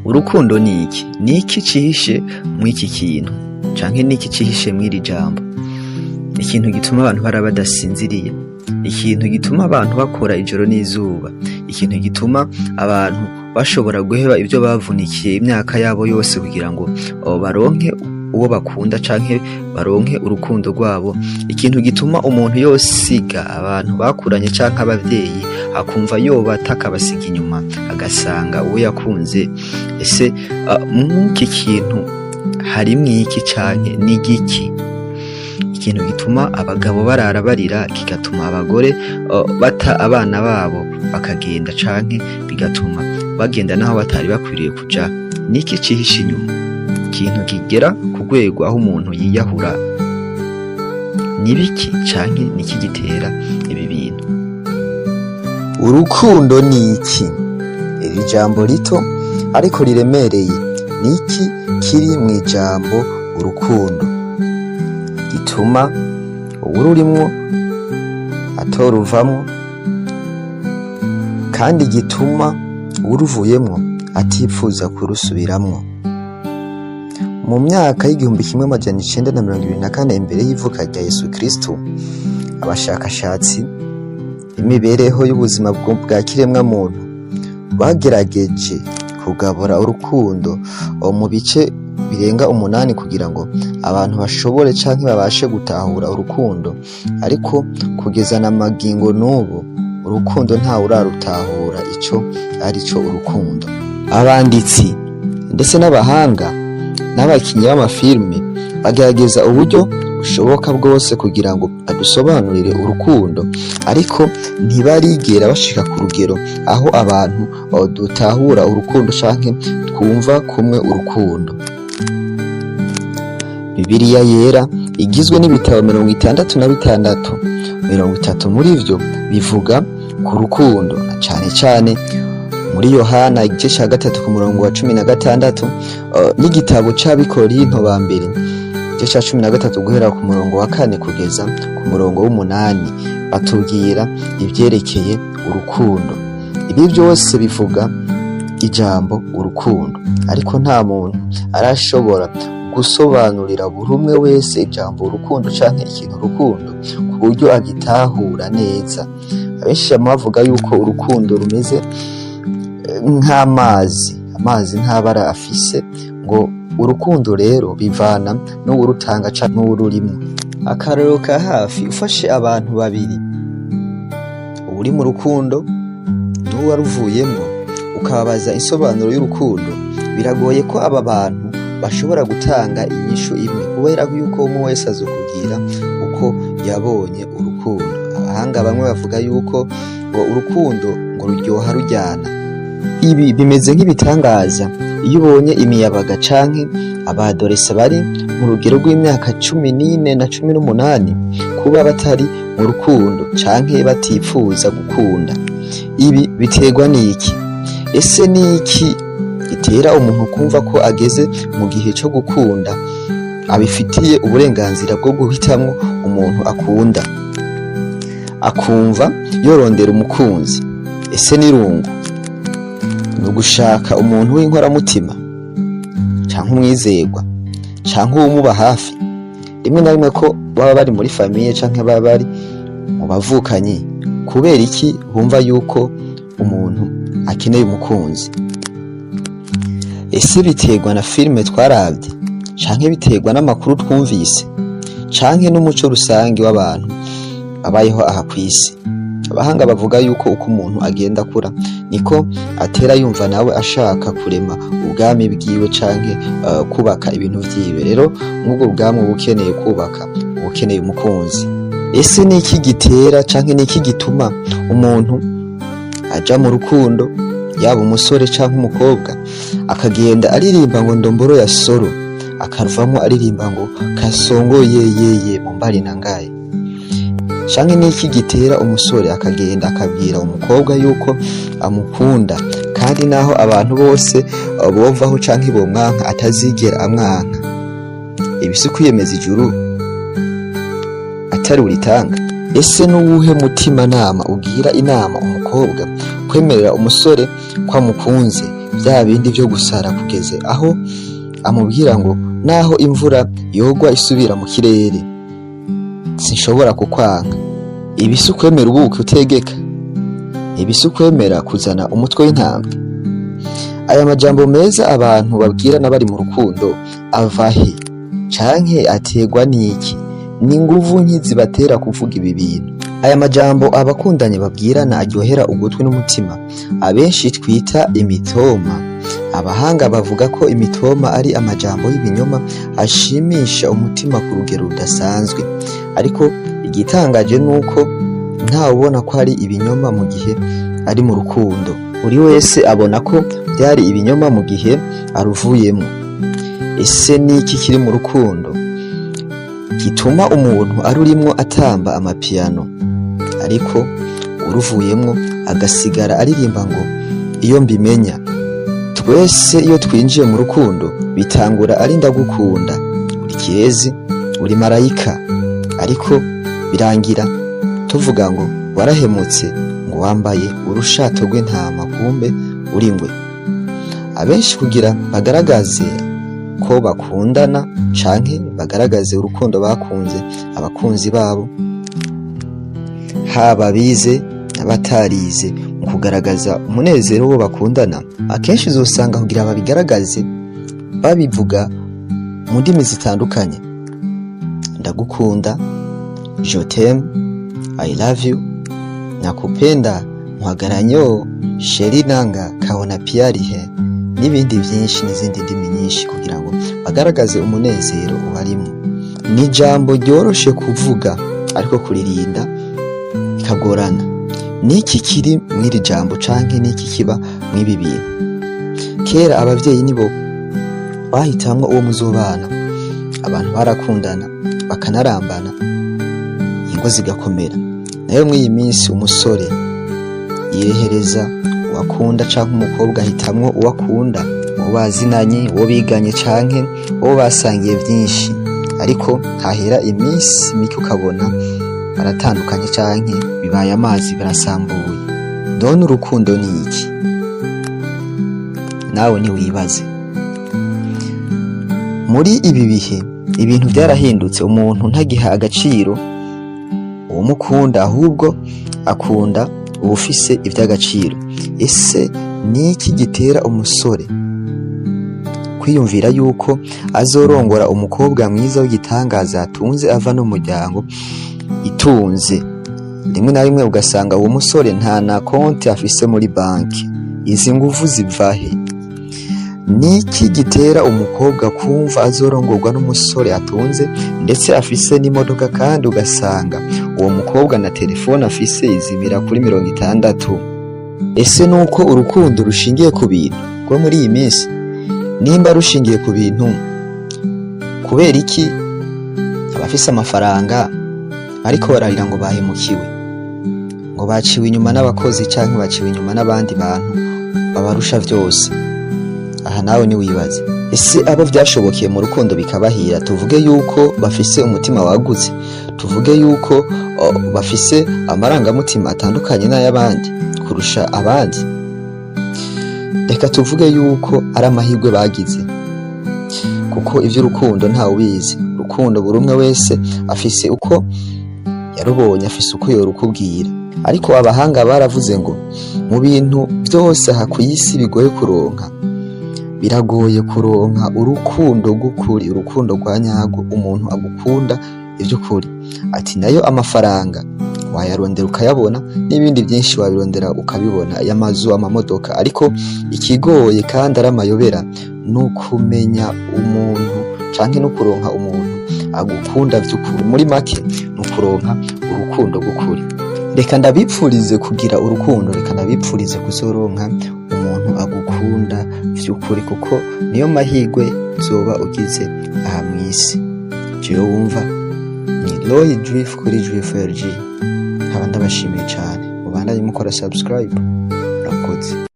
Urukundo ni iki? Ni iki cihishe mw'iki kintu? Canke ni iki cihishe mw'iri jambo? Ikintu gituma abantu bara badasinziriye, ikintu gituma abantu bakora ijoro n'izuba, ikintu gituma abantu bashobora guheba ivyo bavunikiye imyaka yabo yose kugira ngo baronke uwo bakunda canke baronke urukundo rwabo, ikintu gituma umuntu yosiga abantu bakuranye canke abavyeyi, akumva yobata akabasiga inyuma, agasanga uwo yakunze. Ese mw'iki kintu harimwo iki canke n'igiki? Ikintu gituma abagabo barara barira, kigatuma abagore bata abana babo bakagenda, canke bigatuma bagenda naho batari bakwiriye kuja. Niki cihishe inyuma? Ikintu kigera ku rwego aho umuntu yiyahura, nibiki canke niki gitera ibi bintu? Urukundo ni iki? Iri jambo rito ariko riremereye. Ni iki kiri mw'ijambo urukundo gituma uwururimwo atoruvamwo, kandi gituma uwuruvuyemwo atipfuza kurusubiramwo? Mu myaka y'1924 imbere y'ivuka rya Yesu Kristo, abashakashatsi imibereho y'ubuzima bwa kiremwa muntu bagerageje kugabura urukundo mu bice birenga 8 kugira ngo abantu bashobore canke babashe gutahura urukundo. Ariko kugeza na magingo n'ubu, urukundo ntawe urarutahura ico ari co urukundo. Abanditsi ndetse n'abahanga n'abakinyi b'amafilme bagerageza uburyo bushoboka bwose kugira ngo badusobanurire urukundo, ariko ntibarigera bashika ku rugero aho abantu dutahura urukundo canke twumva kumwe urukundo. Bibiliya Yera igizwe n'ibitabo 66, 30 muri vyo bivuga ku rukundo, na cane cane muri Yohana igice ca 3 ku murongo wa 16, n'igitabo c'Abikorinto ba mbere igice ca 13 guhera ku murongo wa 4 kugeza ku murongo w'8, batubwira ivyerekeye urukundo. Ibi vyose bivuga ijambo urukundo, ariko nta muntu arashobora gusobanurira buri umwe wese ijambo urukundo canke ikintu urukundo ku buryo agitahura neza. Abenshi bama bavuga yuko urukundo rumeze nk'amazi. Amazi nta bara afise. Ngo urukundo rero bivana n'uwurutanga canke n'uwururimwo. Akarorero ka hafi: ufashe abantu babiri, uwuri mu rukundo n'uwaruvuyemwo, ukababaza insobanuro y'urukundo, biragoye ko aba bantu bashobora gutanga inyishu imwe, kubera yuko umwe wese azokubwira uko yabonye urukundo. Abahanga bamwe bavuga yuko ngo urukundo ngo ruryoha ruryana. Ibi bimeze nk'ibitangaza iyo ubonye imiyabaga canke abadoresa bari mu rugero rw'imyaka 14 na 18 kuba batari mu rukundo canke batipfuza gukunda. Ibi biterwa n'iki? Ese n'iki gitera umuntu kumva ko ageze mu gihe co gukunda, abifitiye uburenganzira bwo guhitamwo umuntu akunda, akumva yorondera umukunzi? Ese n'irungu? Ni ugushaka umuntu w'inkoramutima canke umwizerwa canke uwumuba hafi? Rimwe na rimwe ko baba bari muri famille canke baba bari mu bavukanyi, kubera iki bumva yuko umuntu akeneye umukunzi? Ese biterwa na filime twaravye, canke biterwa n'amakuru twumvise, canke n'umuco rusange w'abantu babayeho aha kw'isi? Abahanga bavuga yuko uko umuntu agenda akura niko atera yumva nawe ashaka kurema ubwami bwiwe canke kubaka ibintu vyiwe. Rero nk'ubwo bwami uba ukeneye kubaka, uba ukeneye umukunzi. Ese niki gitera canke niki gituma umuntu aja mu rukundo, yaba umusore canke umukobwa, akagenda aririmba ngo "Ndombolo ya solo", akavamwo aririmba ngo "Kasongo yeyeye mumbali na ngaye"? Canke niki gitera umusore akagenda akabwira umukobwa yuko amukunda, kandi naho abantu bose bovaho canke bomwanka atazigera amwanka? Ibi si kwiyemeza ijuru atari uritanga? Ese n'uwuhe mutima nama ugira inama umukobwa kwemerera umusore ko amukunze, Bya bindi vyo gusara, kugeze aho amubwira ngo naho imvura yogwa isubira mu kirere, sinshobora kukwanga. Ibi si ukwemera ubuki utegeka? Ibi si ukwemera kuzana umutwe w'intambwe? Aya majambo meza abantu babwirana bari mu rukundo ava he, canke aterwa n'iki? Ni nguvu nki zibatera kuvuga ibi bintu? Aya majambo abakundanye babwirana aryohera ugutwi n'umutima, abenshi twita imitoma. Abahanga bavuga ko imitoma ari amajambo y'ibinyoma ashimisha umutima ku rugero rudasanzwe. Ariko igitangaje nuko ntawubona ko ari ibinyoma mu gihe ari mu rukundo. Buri wese abona ko byari ibinyoma mu gihe aruvuyemo. Ese niki kiri mu rukundo gituma umuntu arurimwo atamba amapiyano, ariko uruvuyemwo agasigara aririmba ngo "iyo mbimenya"? Twese iyo twinjiye mu rukundo bitangura ari "ndagukunda, uri kirezi, uri marayika", ariko birangira tuvuga ngo "warahemutse", ngo "wambaye urushato rw'intama, kumbe uri ngwe". Abenshi kugira bagaragaze ko bakundana canke bagaragaze urukundo bakunze abakunzi babo, haba bize n'abatarize, mu kugaragaza umunezero wo bakundana, akenshi uzosanga kugira babigaragaze babivuga mu ndimi zitandukanye: "Ndagukunda", "je t'aime", "I love you", "nakupenda", "mwagala nnyo", "chéri nanga", "kabona piyarihe", n'ibindi byinshi n'izindi ndimi nyinshi, kugira ngo bagaragaze umunezero ubarimo. Ni ijambo ryoroshe kuvuga, ariko kuririnda bikagorana. Niki kiri mw'iri jambo, canke niki kiba mw'ibi bintu? Kera abavyeyi nibo bahitamwo uwo muzobana. Abantu barakundana bakanarambana, ingo zigakomera. Nayo mw'iyi minsi umusore yirehereza uwakunda, canke umukobwa ahitamwo uwo akunda, uwo bazinanye, uwo biganye, canke uwo basangiye vyinshi. Ariko hahera iminsi mike ukabona baratandukanye, canke bibaye amazi, barasambuye. None urukundo ni iki? Nawe ntiwibaze. Muri ibi bihe ibintu vyarahindutse. Umuntu ntagiha agaciro uwumukunda, ahubwo akunda uwufise ivy'agaciro. Ese ni iki gitera umusore kwiyumvira yuko azorongora umukobwa mwiza w'igitangaza, atunze, ava no mu muryango itunze? Rimwe na rimwe ugasanga uwo musore nta na konti afise muri banki. Izi nguvu zivahe? Niki gitera umukobwa kumva azorongorwa n'umusore atunze, ndetse afise n'imodoka, kandi ugasanga uwo mukobwa na telefone afise izimira kuri 60? Ese nuko urukundo rushingiye ku bintu rwo muri iyi minsi? Nimba rushingiye ku bintu, kubera iki abafise amafaranga ariko bararira ngo bahemukiwe, ngo baciwe inyuma n'abakozi, canke baciwe inyuma n'abandi bantu babarusha vyose? Aha nawe niwibaze. Ese abo vyashobokeye mu rukundo bikabahira, tuvuge yuko bafise umutima wagutse? Tuvuge yuko bafise amarangamutima atandukanye n'ay'abandi kurusha abandi? Reka tuvuge yuko ari amahirwe bagize, kuko ivy'urukundo ntawe ubizi. Urukundo buri umwe wese afise uko yarubonye, afise uko yorukubwira. Ariko abahanga baravuze ngo mu bintu vyose aha kw'isi bigoye kuronka, biragoye kuronka urukundo rw'ukuri, urukundo rwa nyarwo, umuntu agukunda ivy'ukuri. Ati nayo amafaranga wayarondera ukayabona, n'ibindi byinshi wabirondera ukabibona, y'amazu, amamodoka, ariko ikigoye kandi ari amayobera ni ukumenya umuntu canke no kuronka umuntu agukunda vy'ukuri. Muri make ni ukuronka urukundo rw'ukuri. Reka ndabipfurize kugira urukundo, reka ndabipfurize kuzoronka umuntu agukunda vy'ukuri, kuko niyo mahirwe uzoba ugize aha mw'isi. Jewe wumva ni Roy Drift kuri Drift LG, nkaba ndabashimiye cane. Mubandanye mukora subscribe. Murakoze.